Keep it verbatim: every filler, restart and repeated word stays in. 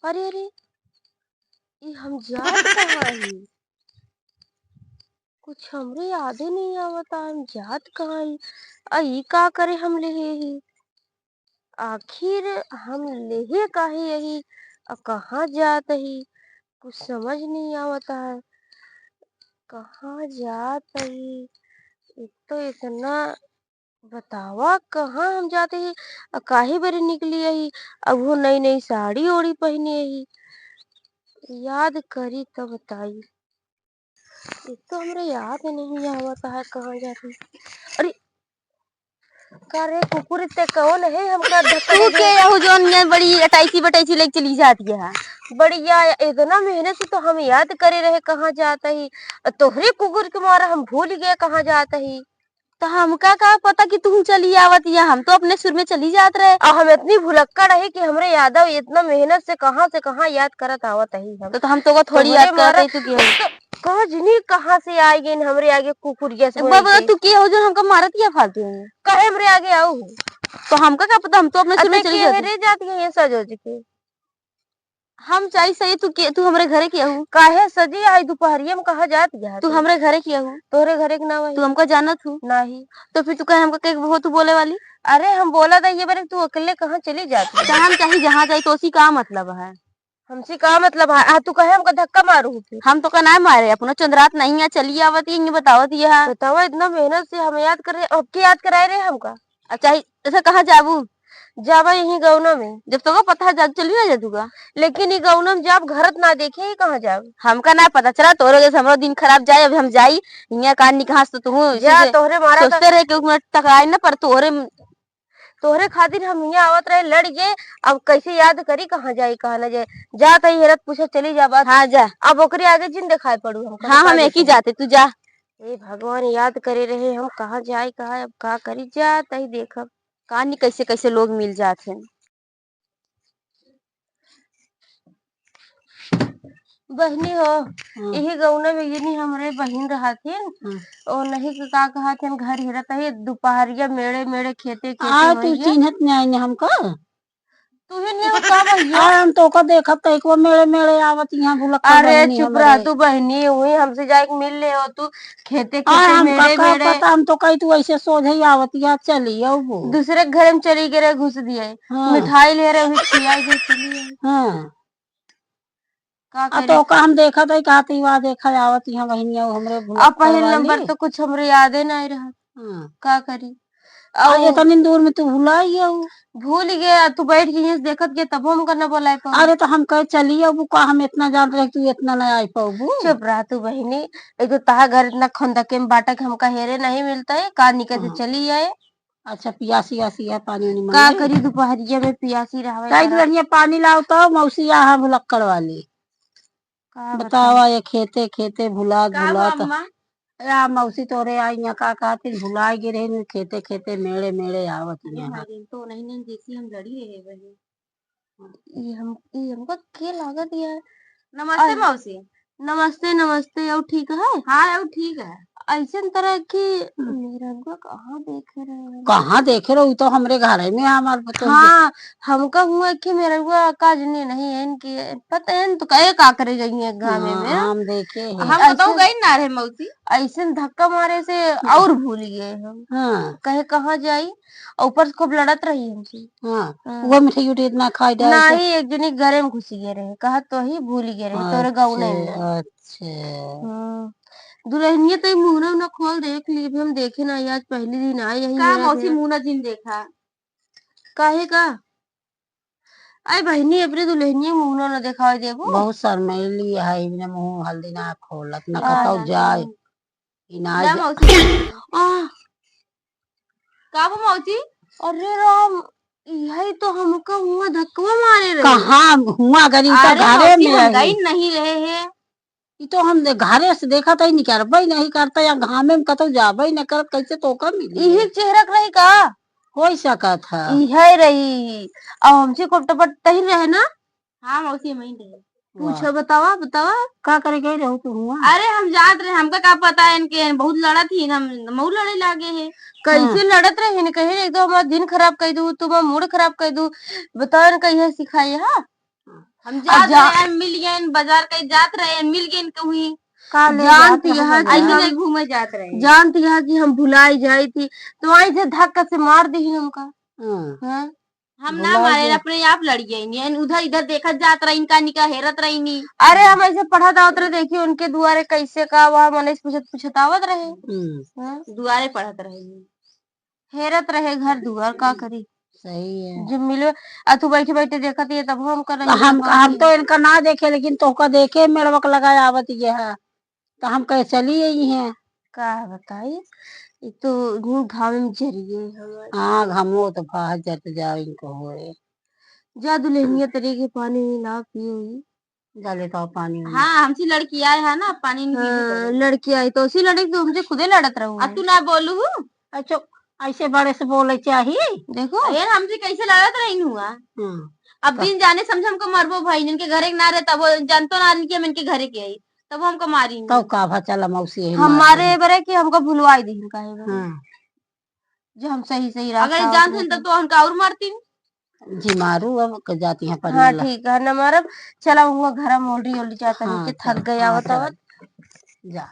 अरे, अरे, ई हम जात कहाँ ही? कुछ हमरे यादे नहीं आवता, हम जात कहाँ ही? आ, ई का करे हम लेहे ही? आखिर हम लेहे काहे यही? आ, कहाँ जात ही? कुछ समझ नहीं आवता है। कहाँ जात ही? एक तो इतना बतावा, कहाँ हम जात ही, आ काहे बरे निकली ही, अब वो नई नई साड़ी ओड़ी पहिने ही, याद करी तब बताई। एक तो हमरे याद नहीं आवत है कहाँ जात ही। अरे, का रे कुकुर, ते कौन है हमका धक्का तू दे के दे? यहू जौन ये बड़ी अटैची बटैची लेके चली जाती है। बढ़िया, इतना मेहनत से तो हम याद करे रहे कहाँ जात ही, तोहरे कुकुर के मारा हम भूल गए कहाँ जात ही। तो हमका का पता कि तू चली आवत या, हम तो अपने सुर में चली जात रहे। आ, हम इतनी भुलक्कड़ है कि हमरे यादव इतना मेहनत से कहाँ से कहाँ याद करत आवत ही हम। तो, तो हम तो को थोड़ी तोहरे याद करत मारा ही, तू के हो? तो कहाँ जनी कहाँ से आ गइन हमरे आगे कुकुरिया से बाबा, बोल के। तू के हो जो हमका मारत या फालतू में? काहे हमरे आगे आऊ हो? तो हमका का पता, हम तो अपने सुर में अते चली के जात है ही। रे जात है ये सजोज के? हम चाही सही, तू के, तू हमरे घरे के आहू? काहे सजी आई दुपहरिया में कहाँ जात गया तू तू? हमरे घरे के आहू? तोहरे घरे के नाव है? तू हमका जानत हू? नाही। तो फिर तू कहे हमका के हो तू बोले वाली? अरे हम बोला था ये बारे तू अकेले कहाँ चली जाती है? तो हम चाही जहाँ जाई तो उसी का मतलब है। हमसे का मतलब है? आ तू कहे हमका धक्का मारू हो फिर? हम तो का ना मारे, अपना चंद्रात नहीं है, चली आवत ही, ये बतावत ही है। बतावा इतना मेहनत से हम याद कर रहे, अब के याद कराए रहे हमका? अच्छा, ऐसे कहाँ जाबू? जाबा यहीं गौना में। जब तोका पता है, जा, चली ना जा तू का। लेकिन ई गौना में जाब, घरत ना देखे, ही कहाँ जाब? हमका ना पता चला, तोरे जैसे हमरो दिन खराब जाए, अब हम जाई, हियाँ कान निकास तो तू जा, इसे तोहरे मारा सोचते तो रहे कि उसमें टकराई ना, पर तोहरे, तोहरे खातिर हम हियाँ आवत रहे, लड़ गए, अब कैसे याद करी, कहाँ जाई, कहाँ ना जाए। जा, तई हेरत पूछे चली जा बात। हाँ, जा। अब ओकरे आगे जिन दिखाई पड़ू हमका, हाँ, बता हम दे एक ही तू। जाते, तू जा। ए भगवान, याद करे रहे हम, कहाँ जाए, कहाँ, अब का करी, जा, तई देखब। कानी कैसे कैसे लोग मिल जात हैं। बहिनी हो, हाँ। यही गौना में यही हमरे बहिन रहथिन, हाँ। ओ नहीं के का कहथिन, घर हिरत है, दुपहरिया मेड़े मेड़े खेते खेते आ, तू होइए। चिन्हत नहीं आइने हमका? तू ही नहीं हो का भैया? आ, हम तोका देखत तो एक वो मेड़े मेड़े आवत यहाँ भुलक्कड़ अरे बहिनी चुप हमरे। रह तू बहिनी, हुई हमसे जाए के मिल ले हो तू। खेते आ, खेते हमका मेड़े का मेड़े। पता, हम तो कही तू ऐसे सोझे ही आवत या चली अउबू। दूसरे के घरे में चली गए रहे, घुस दिए। हाँ। मिठाई ले रहे, वही खियाई दे चली आई। हाँ। का आ, करी? तोका हम देखत हई, कहत ही, "वाह, देखा आवत यहाँ बहिनिया, वो हमरे अब भुलक्कड़ पहिल नंबर वाली।" तो कुछ हमरे यादे नहीं रहा। हाँ। का करी? आ, अउ इतनी दूर में तू भुलाई गया हो। भूल गया, तू बैठ के यहीं से देखत गया, तबो हमका न बोलाए पाऊ। अरे, तो हम कहे चली अउबू का, हम इतना जानत रहे, तू इतना न आए पाउबू। चुप रह तू बहिनी, एक तो तहा घर इतना खंदके में बाटा के हमका हेरे नहीं मिलता है, का निकल से हाँ। चली आए। अच्छा, पियासी आसी है, पानी उनी का मांगे। करी दुपहरिया में पियासी रहवे ताई करा। दुल्हनिया पानी लाओ तो, मौसी यहाँ भुलक्कड़ वाली। का बतावा, बताई? ये खेते खेते भुलात का हो भुलात। अम्मा? या मौसी तोरे आई यहाँ का कहती, भुलाई गे रहे, खेते खेते मेड़े मेड़े आवत अरे यहाँ। हमारे तो नहीं, नहीं, देखी हम लड़ी रहे वही। ये हम, ये हमका के लागत यार? नमस्ते अरे, मौसी। नमस्ते, नमस्ते, अउ ठीक है? हाँ, अउ ठीक है। ऐसन तरह की हम्म। मेहररुआ कहाँ देखे रहे हैं? कहाँ देखे रहो? उ तो हमरे घरे में हमार पतोह के। हाँ, हमका हुआ कि मेहररुआ का जने नहीं है इनकी, पता है न तो कहे का करे गई है गाँव में। हाँ, हम देखे हैं। हम बताऊँ ऐसन गई ना रहे मौसी। ऐसन धक्का मारे से हम्म। और भूल गए हम। हाँ। कहे कहाँ जाई? और ऊपर से खूब लड़त रही हमसे। हाँ, हाँ। वो मिठाई उठाई इतना खाई डाल से। नहीं, एक जनी घरे में घुस गए रहे, कहा तो ही भूल गए रहे, तोरे गाँव नहीं अच्छा, में। अच्छा। हाँ। दुल्हनिया तो ये मुहना उहना खोल देख ली, अभी हम देखे ना, आज पहली दिन आए यही का मेरा मौसी घर। मुहना जिन देखा? काहे का? अरे बहिनी, अपने दुल्हनिया मुहना ना देखावे देबो। बहुत शर्मैली है, इन्हें मुँह हल्दी ना खोलत, ना आ, कतौ ना, जाए। ना। इनार ना जा- मौसी। आह! का बा मौसी? अरे राम, यही तो हमका हुआ धक्कवा मारे रहे। कहाँ हुआ गरी? तो अरे घरे मौसी, में हम है। गई नहीं रहे हैं। ई तो हम दे-, घरे से देखत है, निकरबे नहीं करता, या घामे में कतौ जाबे न करत, कैसे तोका मिली? इही चेहरा के रही का? हो सकत है। इहे रही। अब हमसे कोपटपट तही रहे ना? हाँ मौसी, वहीं रहे। वाह। पूछो, बतावा, बतावा। का करे गई रहू तू हुआ? अरे हम जात रहे, हमका का पता है इनके, बहुत लड़त ही, हम मऊ लड़े लागे है। कैसे हाँ। लड़त रहे इनके, एक तो हमारा दिन खराब कर दू, तुम्हारा मूड खराब कर दू। बताओ इनका यह सिखाई है? हम जात रहे, मिल गए, बाजार कहीं जात रहे, मिल गए कहूँ। का ले जात जात रहे यहाँ हम? ऐसे नहीं घूमे जात रहे। जानत यहाँ कि हम भुलाई जाई थी, तो वहीं से धक्का से मार दी हमका। हाँ। हाँ। हम ना मारे, अपने आप लड़ गई नी। उधर इधर देखत जात रही, इनका निका हेरत रही नी। अरे हम ऐसे पढ़त आवत रहे, देखी उनके दुआरे कैसे का वहाँ मनई से पूछत पूछत आवत रहे। हम्म। हाँ। दुआरे पढ़त रहे। हेरत रहे घर दुआर, का करी? सही है। जब मिलवे, आ तू बैठे बैठे देखत ये, तब हम कर तो हम, हम तो इनका ना देखे, लेकिन तोहका देखे मेड़वक लगाए आवत ये है, तो हम कहे चली आई हैं। का बताई, एक तो इतनी घाम में जरिए हमारे। हाँ, घामो तो बाहर जत जाओ इनको होए। जा दुल्हनिया तरीके पानी में ना पियो ही। जा लेता हो पानी में। हाँ, हमसे लड़की आए है ना, पानी नहीं पीने हाँ, पड़े। लड़की आई तो उसी लड़की तो हमसे खुदे लड़त रहू। आ तू ना बोलू हूँ? अच्छा, ऐसे बड़े से बोले चाही। देखो। अरे हमसे कैसे लड़त रही हुआ? हाँ। अब बिन जाने समझे हमको मरबो भाई, इनके घरे के ना रहे तब वो जानतो ना आदमी कि हम इनके घरे के आई, तब वो हमको मारी। तब का भा चला मौसी यही मार हमारे दे। बरे कि हमको भुलवाई दी काहे बरे? हाँ। जो हम सही सही रास्ता अगर जान सुन तो, तो हमका और मारती। जी मारू, अब क-, जाती हैं हाँ, पनिया ला। ठीक है, न मारब। चला हुआ घर में already, already जाता हाँ, नीचे, थक चल, गया हाँ, होता चल। है। जा।